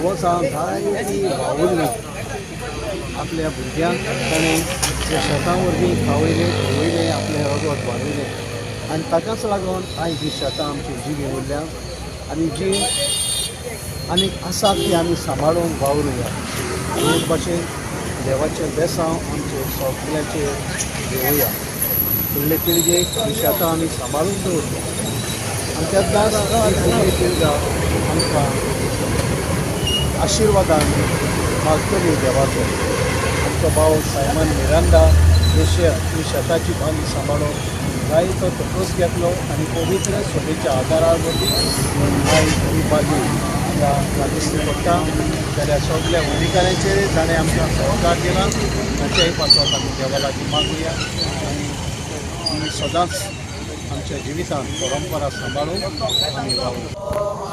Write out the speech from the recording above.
पुर्वजां जायतीं वावुरलीं. आपल्या भुरग्यांक ताणें त्या शेतां वरवीं खावयलें, पिवयलें, आपलें रगत वाडयलें आनी ताकाच लागून आयज हीं शेतां आमची जिवीं उरल्या आनी जी आनीक आसा ती आमी सांबाळून वावरुया. तेच भाशेन देवाचें बेसांव आमचे सगल्यांचेर घेवया. फुडले पिळगेक ही शेतां आमी सांबाळून दवरया आनी तेन्नाच ही फुडली पिळगा आमकां आशिर्वादान मागतली देवाचो. आमचो भाव सायमन मिरांडा हे शेत ही शेताची बांदी सांबाळून जायतो तकस घेतलो आनी पवित्र सभेच्या आदारा वरवीं आयज ही बाजी ह्या दिश्टी पडटा. जाल्यार सगल्या अधिकाऱ्यांचेर जाणें आमकां सहकार दिला तांच्याय पासत आमी देवा लागीं मागुया आनी आमी सदांच आमच्या जिवितांत परंपरा सांबाळून आमी वावरूं.